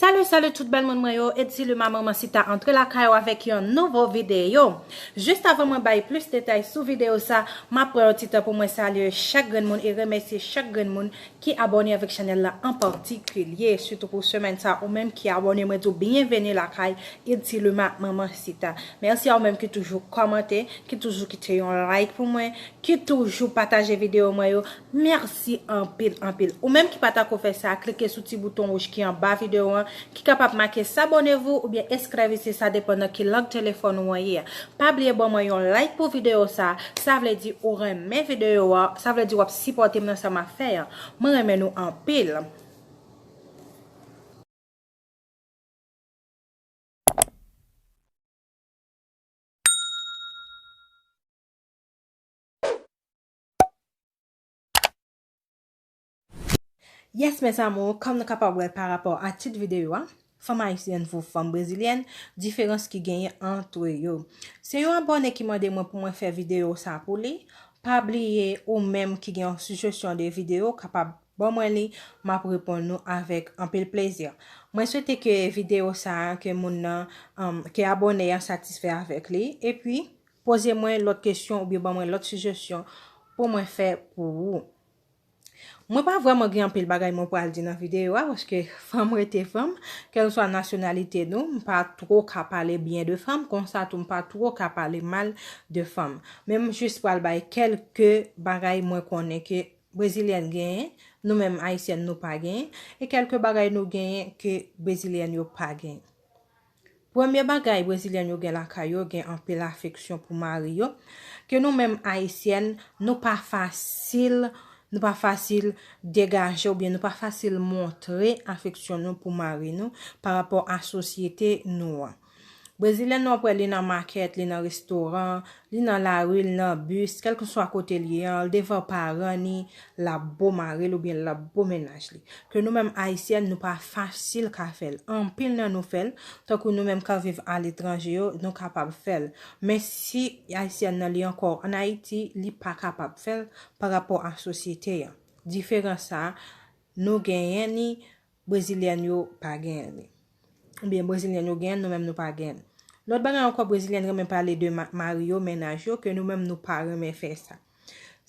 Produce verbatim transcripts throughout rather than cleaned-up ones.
Salut, salut tout bèl moun mwen yo, Eddy Luma Manman Sita antre lakay ou avèk yon nouvo videyo. Jis avan mwen bay plis detay sou videyo sa, m ap pran yon ti tan pou mwen salye chak grenn moun e remèsye chak grenn moun ki abòne avèk chanèl la an patikilye, sitou pou semèn sa, ou menm ki abòne, mwen di w byenveni lakay Eddy Luma Manman Sita. Mèsi a ou menm ki toujou kòmante, ki toujou kite yon like pou mwen, ki toujou pataje videyo mwen yo. Mèsi anpil, anpil. Ou menm ki pa tako fè sa, klike sou ti bouton wouj ki anba videyo an, ki kapab make s'abonnez-vous oubyen inscrivez-vous, sa depann nan ki lang telefòn ou an ye. Pa bliye ban mwen yon like pou videyo sa, sa vle di ou renmen videyo a, sa vle di w ap sipòte m nan sa m ap fè an. Mwen renmen nou anpil. Yes, mes amours, kòm nou kapab wè pa rapò a tit videyo a, fanm ayisyèn pou fanm brezilyèn, diferans ki genyen ant yo. Se yon abòne ki mande mwen pou mwen fè videyo sa pou li. Pa bliye ou menm ki gen yon sijesyon de videyo, kapab ban mwen li, m ap reponn nou avèk anpil plezi. Mwen swete ke videyo sa a, ke moun nan, um, ke abòne an satisfè avèk li, epi poze mwen lòt kesyon oubyen ban mwen lòt sijesyon pou mwen fè pou ou. Mwen pa vrèman gen anpil bagay mwen pral di nan videyo a, paske fanm rete fanm, kèlkeswa nasyonalite nou, m pa twò ka pale byen de fanm, konsa tou m pa twò ka pale mal de fanm. Men m jis pral bay kèlke bagay mwen konnen ke brezilyèn genyen, nou menm ayisyèn nou pa genyen, e kèlke bagay nou genyen ke brezilyèn yo pa genyen. Premye bagay, brezilyèn yo gen lakay yo, gen anpil afeksyon pou mari yo, ke nou menm ayisyèn, nou pa fasil, nou pa fasil degaje oubyen nou pa fasil montre afeksyon nou pou mari nou pa rapò a sosyete nou an. Brezilyèn nou ap wè li nan makèt, li nan restoran, li nan lari, li nan bis, kèlkeswa kote l ye an, l devan paran ni, l ap bo mari l oubyen l ap bo mennaj li. Ke nou menm ayisyèn, nou pa fasil ka fè l. Anpil nan nou fè l, tankou nou menm k ap viv aletranje yo, nou kapab fè l. Men si ayisyèn nan li ankò ann Ayiti, li pa kapab fè l pa rapò a sosyete an. Diferans sa a, nou genyen ni, brezilyèn yo pa genyen li. Oubyen brezilyèn yo genyen, nou menm nou pa genyen. Lòt bagay ankò, brezilyèn renmen pale de ma-, mari yo, mennaj yo, ke nou menm nou pa renmen fè sa.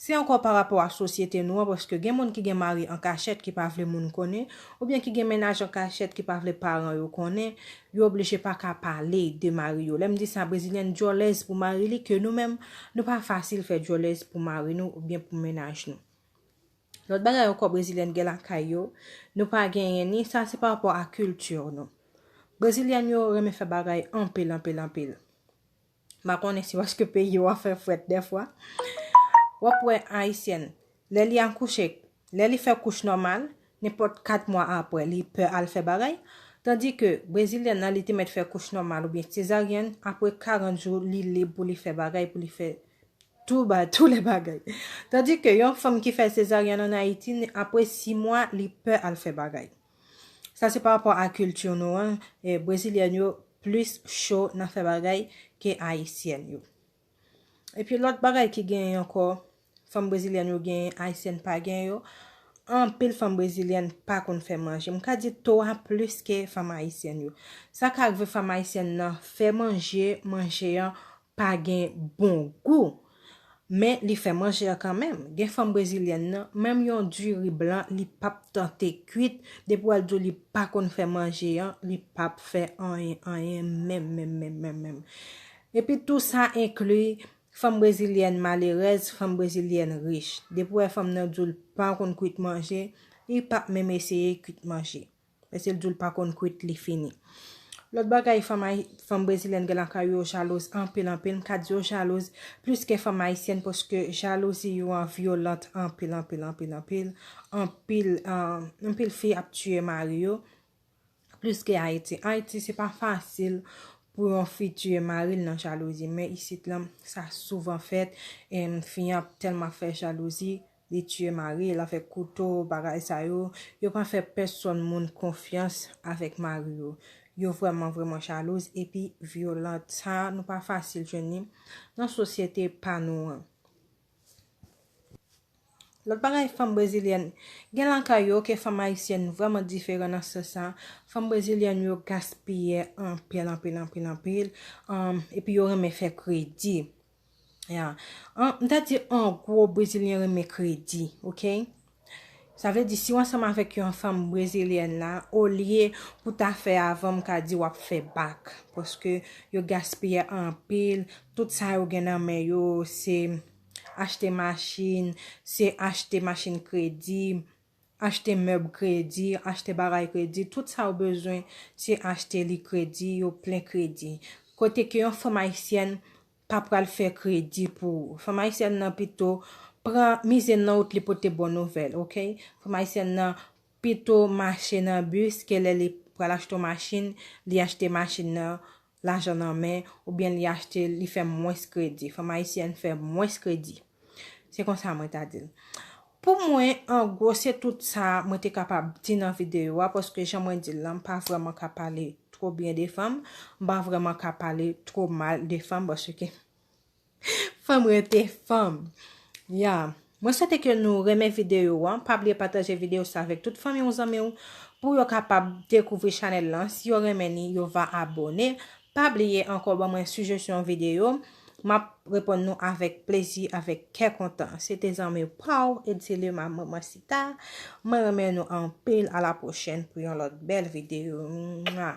Se ankò pa rapò a sosyete nou an, paske gen moun ki gen mari an kachèt ki pa vle moun konnen, oubyen ki gen mennaj an kachèt ki pa vle paran yo konnen, yo oblije pa ka pale de mari yo. Lè m di sa, brezilyèn dyòlèz pou mari li, ke nou menm, nou pa fasil fè dyòlèz pou mari nou oubyen pou mennaj nou. Lòt bagay ankò brezilyèn gen lakay yo, nou pa genyen ni, sa se pa rapò a kilti nou. Brezilyèn yo renmen fè bagay anpil, anpil, anpil. M pa konnen si paske peyi yo a fè frèt dèfwa. W ap wè ayisyèn, lè li akouche, lè li fè kouch nòmal, nenpòt kat mwa apre, li pè al fè bagay. Tandike brezilyèn nan, li te mèt fè kouch nòmal oubyen sezaryèn, apre karant jou, li lib pou li fè bagay, pou li fè tou ba, tou lè bagay. Tandike yon fanm ki fè sezaryèn ann Ayiti, apre sis mwa, li pè al fè bagay. Sa se pa rapò a kilti nou an, e, brezilyèn yo plis cho nan fè bagay ke ayisyèn yo. Epi lòt bagay ki genyen ankò, fanm brezilyèn yo genyen, ayisyèn pa gen yo. Anpil fanm brezilyèn pa konn fè manje. M ka di to a plis ke fanm ayisyèn yo. Sa ka rive fanm ayisyèn nan fè manje, manje an pa gen bon gou. Men li fè manje an kanmenm. Gen fanm brezilyèn nan, menm yon diri blan, li p ap tante kwit. Depi w al di w li pa konn fè manje an, li p ap fè anyen, anyen, menm, menm, menm, menm, menm. Epi tou sa enkli fanm brezilyèn malerèz, fanm brezilyèn rich. Depi w wè fanm nan di w l pa konn kwit manje, li p ap menm eseye kwit manje. Paske l di w l pa konn kwit, li fini. Lòt bagay, fanm ay-, fanm brezilyèn gen lakay yo, yo jalouz anpil, anpil. M ka di yo jalouz plis ke fanm ayisyèn, paske jalouzi yo an vyolant anpil, anpil, anpil, anpil. Anpil, ah, anpil fi ap tiye mari yo plis ke Ayiti. Ayiti, se pa fasil pou yon fi tiye mari l nan jalouzi. Men isit lan, sa souvan fèt. E fi an tèlman ap fè jalouzi, li tiye mari l avèk kouto, bagay sa yo. Yo pa fè pèsonn moun konfyans avèk mari yo. Yo vrèman, vrèman jalouz epi vyolan. Sa, nou pa fasil jwenn li nan sosyete pa nou an. Lòt bagay, fanm brezilyèn, gen lakay yo ke fanm ayisyèn vrèman diferan nan sans sa. Fanm brezilyèn yo gaspiyè anpil, anpil, anpil, anpil, um, epi yo renmen fè kredi. Ya. An, m ta di, an gwo, brezilyen renmen kredi, oke? Sa vle di, si w ansanm avèk yon fanm brezilyèn la, olye pou ta fè avan, m ka di w ap fè bak. Paske yo gaspiyè anpil. Tout sa yo gen nan men yo, se achte machin, se achte machin kredi, achte mèb kredi, achte bagay kredi. Tout sa yo bezwen, se achte li kredi, yo plen kredi. Kote ke yon fanm ayisyèn pa pral fè kredi pou ou. Fanm ayisyèn nan pito pran mize nan wout li pote bon nouvèl, oke? Fanm ayisyèn nan pito mache nan bis ke lè li pral achte yon machin, li achte machin nan lajan nan men, oubyen li achte, li fè mwens kredi. Fanm ayisyèn fè mwens kredi. Se konsa mwen ta di l. Pou mwen, an gwo, se tout sa mwen te kapab di nan videyo a, paske jan mwen di l lan, m pa vrèman ka pale twò byen de fanm, m pa vrèman ka pale twò mal de fanm, paske fanm rete fanm. Ya. Mwen swete ke nou renmen videyo an. Pa bliye pataje videyo sa avèk tout fanmi w, zanmi w, pou yo kapab dekouvri chanèl lan. Si yo renmen li, yo va abone. Pa bliye ankò ban mwen sijesyon videyo. M ap reponn nou avèk plezi, avèk kè kontan. Se te zanmi w pa w, Edilema Manmansita. Mwen renmen nou anpil. A la pwochèn pou yon lòt bèl videyo. Mwa.